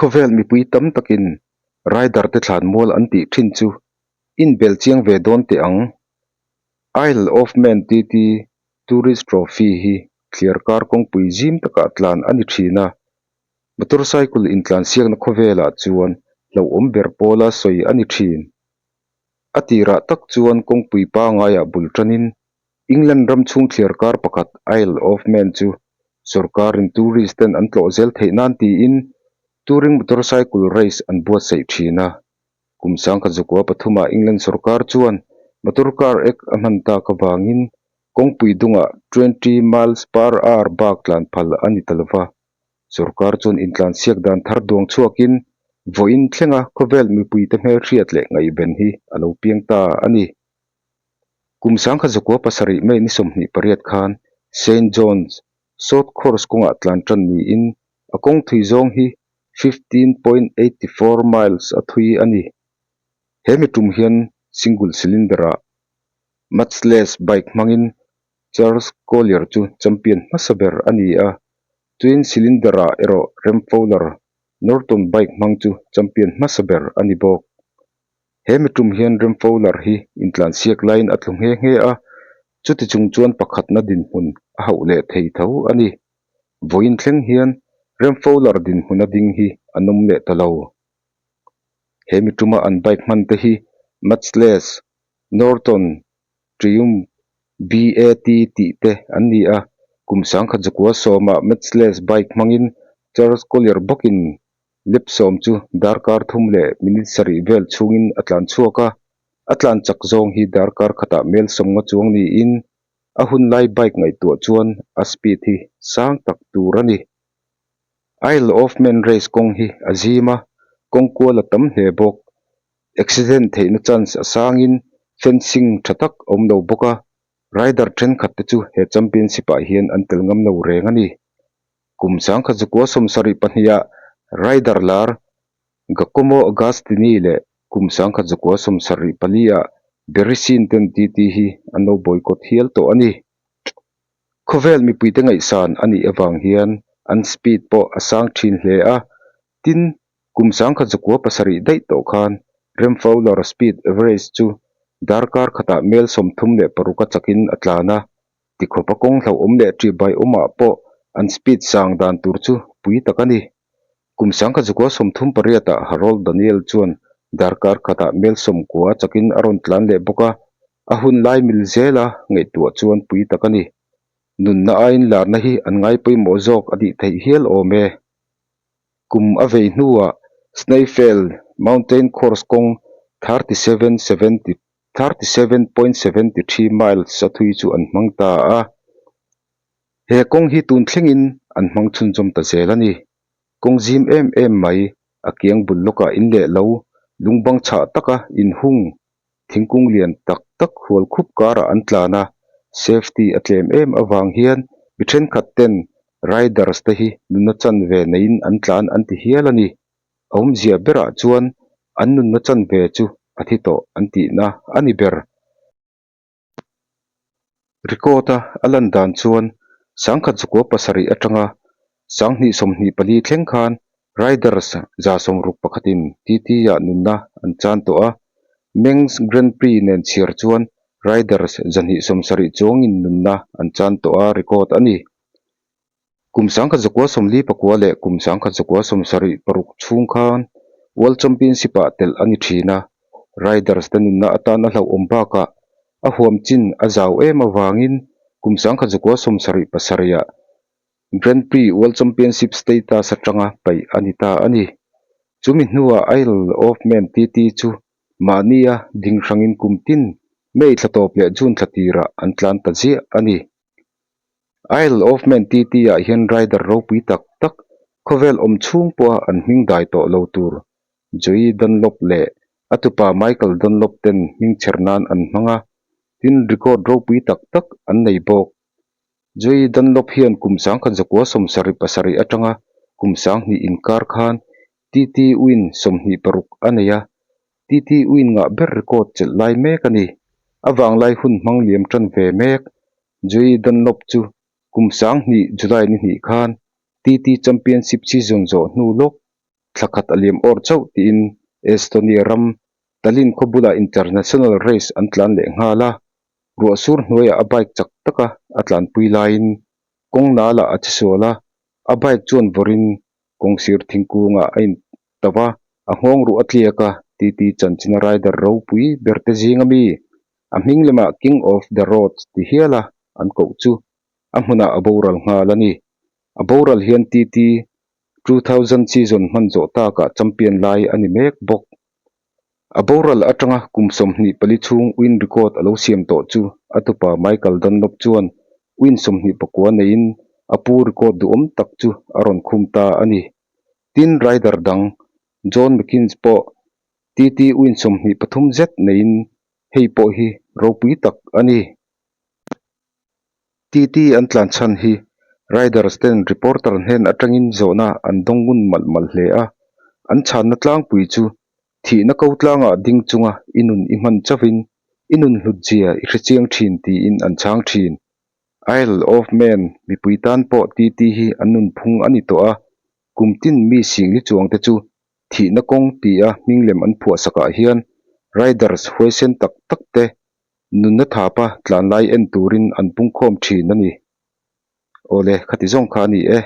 Khawvel mipui tam takin rider te thlanmual an tih thin chu inbel chiang ve dawn teh ang. Isle of Man TT Tourist Trophy hi thliarkar kawngpui zim takah tlan a ni thin a, motorcycle intlansiakna khawvelah chuan hlauhawm ber pawla sawi a ni thin. A tirah tak chuan kawngpui pangaiah bul tanin England ram chhung thliarkar pakhat Isle of Man chu sorkarin tourist ten an tlawh zel theih nan tiin touring motorcycle race an buatsaih thin a. Kum sangkhat zakua pathumah England sorkar chuan motor car act a hman tak avangin kawngpui dungah 20 miles per hour bak tlan phal a ni ta lova. Sorkar chuan intlansiak dan thar duang chhuakin vawiin thlenga khawvel mipuite hmelhriat leh ngaihven hi a lo piang ta a ni. Kum sangkhat zakua pasarih May ni 28 khan Saint John's South Course kawngah tlan tan niin a kawng thui zawng hi 15.84 miles a thui a ni. He mi tum hian single cylinder-ah Matchless bike hmangin Charles Collier chu champion hmasa ber a ni a, twin cylinder-ah erawh Rem Fowler Norton bike hmang chu champion hmasa ber a ni bawk. He mi tum hian Rem Fowler hi intlansiak laiin a tlu nghe nghe a, chuti chung chuan pakhatna dinhmun a hauh leh thei tho a ni. Vawiin thleng hian Rem Fowler dinhmuna ding hi a nawm leh ta lo. He mi tuma an bike hman te hi Matchless, Norton, Triumph, BAT tih te an ni a, kum sangkhat zakua sawmah Matchless bike hmangin Charles Collier bawkin Lap sawm chu darkar thum leh minute sarih vel chhungin a tlan chhuak a, a tlan chak zawng hi darkar khatah mel sawmnga chuang niin a hun lai bike ngaihtuah chuan a speed hi sang tak tur a ni. Isle of Man race kawng hi a zim a, kawng kual a tam hle bawk. Accident theihna chance a sangin fencing tha tak a awm lo bawk a, rider thenkhat te chu he championship ah hian an tel ngam lo reng a ni. Kum sangkhat zakua 72ah rider lar Giacomo Agostini leh kum sangkhat zakua 74ah Barry Sheene ten TT hi an lo boycott hial tawh a ni. Khawvel mipuite ngaihsan a nih avang hian an speed pawh a sang thin hle a, tin, kum sangkhat zakua pasarih daih tawh khan Rem Fowler speed average chu darkar khatah mel 36 a chakin a tlan a, Tikhawpa kawng hlauhawm leh ṭihbai awmah pawh an speed sang dan tur chu pui tak a ni. Kum sangkhat zakua 38ah Harold Daniel chuan darkar khatah mel 90 chakin a rawn tlan leh bawk a, a hun lai mil zela ngaihtuah chuan pui tak a ni. Nunna aiin larna hi an ngai pawimawh zawk a tih theih hial awm e. Kum a vei hnuah Snaefell Mountain Course kawng 37 70 37.73 miles a thui chu an hmang ta a, he kawng hi tun thlengin an hmang chhunzawm ta zel a ni. Kawng zim em em mai, a kiang bul lawkah in leh lo, lungbang chhah taka inhung, thingkung lian tak tak hual khup karah an tlan a, safety a tlem em avang hian mi thenkhat ten riders te hi nunna chanve neiin an tlan an ti hial a ni. A awmzia berah chuan an nunna chanve chu a thi tawh an tihna a ni ber. Record-a a lan dan chuan sangkhat zakua pasarih atanga sanghnih 24 thleng khan riders 61in TT-ah nunna an chan tawh a, Manx Grand Prix nen chhiar chuan riders 270 chuangin nunna an chan tawh a record a ni. Kum sangkhat zakua 49 leh kum sangkhat zakua 76 chhung khan World Championship-ah telh a ni thin a, riders te nunna atan a hlauhawm bakah a huam chin a zau em avangin kum sangkhat zakua 77ah Grand Prix World Championship status atanga paih a ni ta a ni. Chumi hnuah Isle of Man TT chu mahnia ding hrangin kum tin May thla tawp leh June thla tirah an tlan ta ziah a ni. Isle of Man TT ah hian rider ropui tak tak khawvel awm chhung pawha an hming dai tawh lo tur Joey Dunlop leh a tupa Michael Dunlop ten hming chher nan an hmang a, tin record ropui tak tak an nei bawk. Joey Dunlop hian kum sangkhat zakua 77 atanga kum 2000 inkar khan TT win 26 a nei a, TT win ngah ber record chelh lai mek a ni. A vanglai hun hmang liam tan ve mek. Joey Dunlop chu kum 2000 July ni hnih khan TT Championship season zawh hnu lawk. Thla khat a liam awr chauh tiin Estonia ram Tallinn khaw bulah international race an tlan leh nghal a, ruah sur hnuaiah a bike chak taka a tlanpui laiin kawng nalah a che sual a, a bike chuan vawrin kawngsir thingkungah a intauh a, a nghawng ruh a tliak a, TT chanchina rider ropui berte zinga mi a hming lemah King of the Roads ti hial a an koh chu a hmunah a boral nghal a ni. A boral hian TT 2000 season hman zawh takah champion lai a ni mek bawk. A boral atanga kum 24 chhung win record a lo siam tawh chu a tupa Michael Dunlop chuan win 29 neiin a pu record duhawm tak chu a rawn khum ta a ni. Tin, rider dang John McKinch pawh TT win 23 zet neiin hei pawh hi ropui tak a ni. TT an tlan chhan hi Riders ten reporter hnen atangin zawhna an dawng ngun malh malh hle a, an chhanna tlangpui chu thihna ko tlangah ding chunga i nun i hman chauhin i nun hlut zia i hrechiang thin tiin an chhang thin. Isle of Man mipui tan pawh TT hi an nunphung a ni tawh a, kum tin mi singli chuangte chu thihna kawng tia hminglem an phuahsakah hian Riders huaisen tak tak te Nunna thapa tlan lai en turin an pungkhawm thin a ni. Awle, khati zawng kha a ni e.